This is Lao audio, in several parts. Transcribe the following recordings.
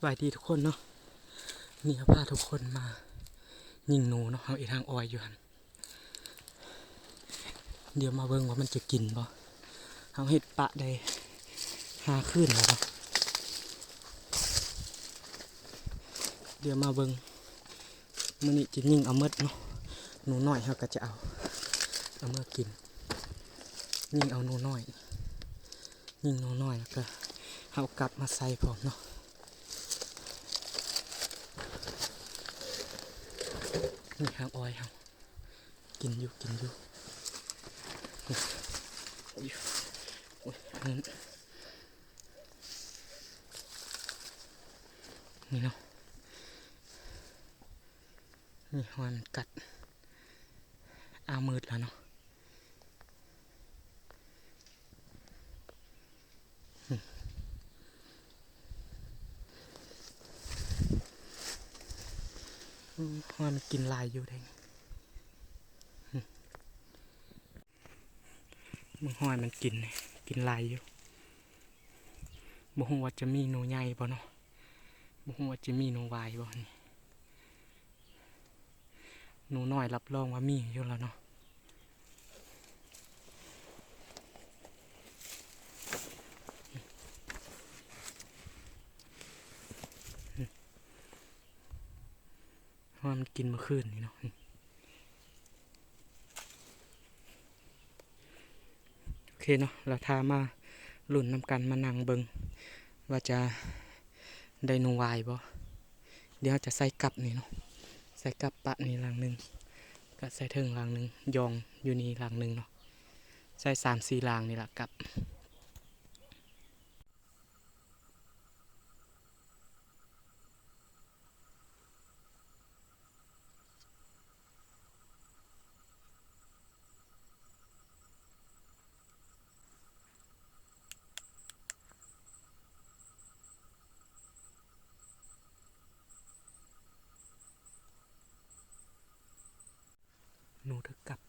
ສະບາຍດີທຸກຄົນເນາະ ນີ້ເຮົາພາທຸກຄົນມາຍິງໜູເນາະ ເຮົາເຮັດຮັງອອຍຢູ່ຫັ້ນ ດຽວມາເບິ່ງວ່າມັນຈະກິນບໍ່ ເຮົາເຮັດປະໄດ້ຫ້າຄືນແລ້ວເນາະ ດຽວມາເບິ່ງ ມື້ນີ້ຈະຍິງເອົາໝົດເນາະ ໜູນ້ອຍເຮົາກໍຈະເອົາ ເອົາເມືອກິນ ຍິງເອົາໜູນ້ອຍ ຍິງໜູນ້ອຍ ແລ້ວກໍເຮົາກັບມາໃສ່ພ້ອມເນາະ ນີ້ຮັງອອຍເຮົາ ກິນຢູ່ ກິນຢູ່ ໂອ້ຍ ນີ້ເນາະ ມີຮອຍມັນກັດ ອ້າວ ມືດແລ້ວເນາະ ຮອຍມັນກິນຫຼາຍຢູ່ເດ້ ເບິ່ງຮອຍມັນກິນ ກິນຫຼາຍຢູ່ ບໍ່ຮູ້ວ່າຈະມີໜູໃຫຍ່ບໍ່ເນາະ ບໍ່ຮູ້ວ່າຈະມີໜູວາຍບໍ່ນີ້ ໜູນ້ອຍຮັບຮອງວ່າມີຢູ່ແລ້ວເນາະ ເພາະວ່າມັນກິນມື້ຄືນນີ້ເນາະ ໂອເຄເນາະ ແລ້ວຖ້າມາລຸ້ນນຳກັນ ມານັ່ງເບິ່ງວ່າຈະໄດ້ໜູວາຍບໍ່ ດຽວເຮົາຈະໃສ່ກັບນີ້ເນາະ ໃສ່ກັບປະນີ້ຫຼັງໜຶ່ງ ກະໃສ່ເທິງຫຼັງໜຶ່ງ ຢອງຢູ່ນີ້ຫຼັງໜຶ່ງເນາະ ໃສ່ສາມສີ່ຫຼັງນີ້ລະກັບ. ໜູຖືກກັບ.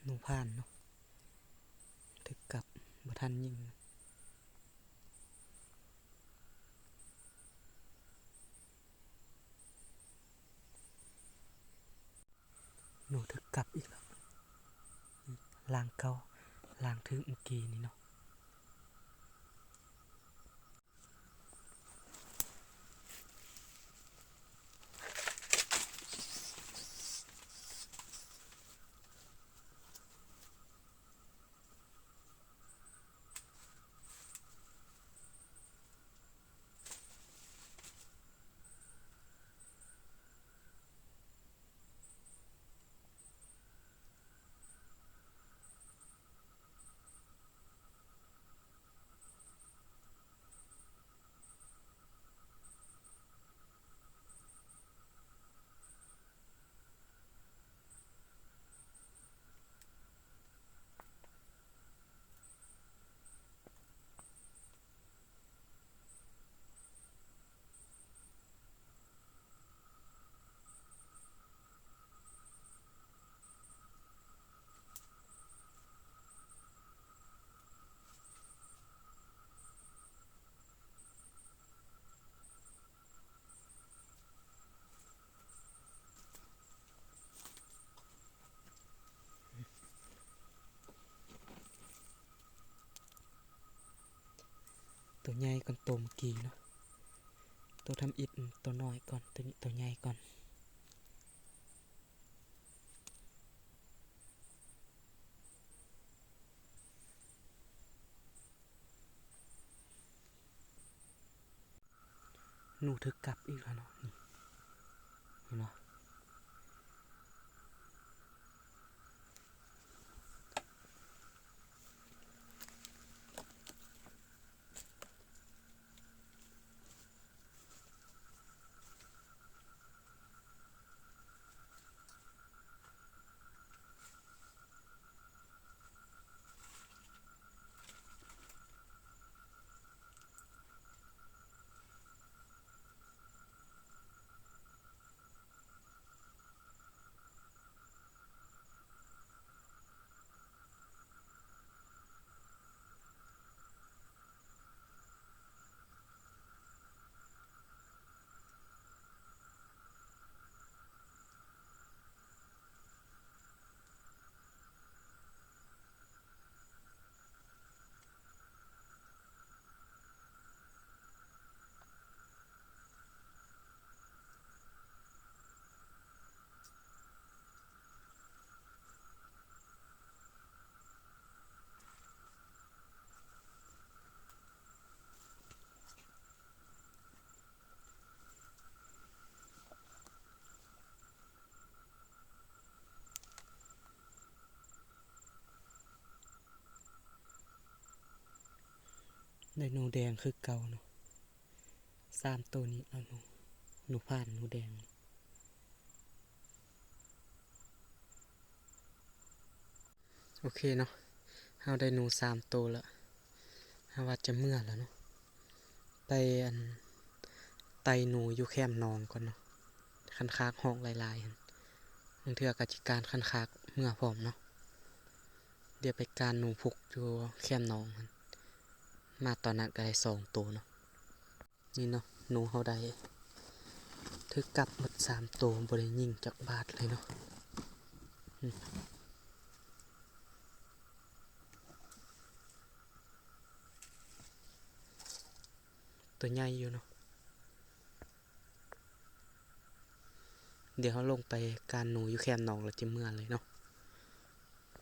ໜູຜ່ານເນາະ ຖືກກັບ ບໍ່ທັນຍິງ. ໜູຖືກກັບອີກແລ້ວ ຫຼັງເກົ່າ ຫຼັງຖືກມື້ກີ້ນີ້ເນາະ. ໂ ໃຫຍ່ກ່ອນໂຕເມື່ອກີ້ເນາະ ໂຕທຳອິດ ໂຕນ້ອຍກ່ອນ ໂຕນີ້ໂຕໃຫຍ່ກ່ອນ. ໜູຖືກກັບອີກແລ້ວເນາະ ນີ້ ເຫັນບໍ່? ໄດ້ໜູແດງຄືເກົ່າເນາະ ສາມໂຕນີ້ລະ ໜູ ໜູພານ ໜູແດງ. ໂອເຄເນາະ ເຮົາໄດ້ໜູສາມໂຕລະ ເຮົາວ່າຈະເມືອລະເນາະ ໄປອັນ ໄຕ່ໜູຢູ່ແຄມໜອງກ່ອນເນາະ ຄັນຄາກຮ້ອງຫຼາຍໆຫັ້ນ ບາງເທື່ອກະຊິການຄັນຄາກເມືອພ້ອມເນາະ. ດຽວໄປການໜູພຸກຢູ່ແຄມໜອງຫັ້ນ ມາຕອນນັ້ນກະໄດ້ສອງໂຕເນາະ. ນີ້ເນາະ ໜູເຮົາໄດ້ຖືກກັບໝົດສາມໂຕ ບໍ່ໄດ້ຍິງຈັກບາດເລີຍເນາະ. ໂຕໃຫຍ່ຢູ່ເນາະ ດຽວເຮົາລົງໄປການໜູຢູ່ແຄມໜອງແລ້ວຈະເມືອເລີຍເນາະ.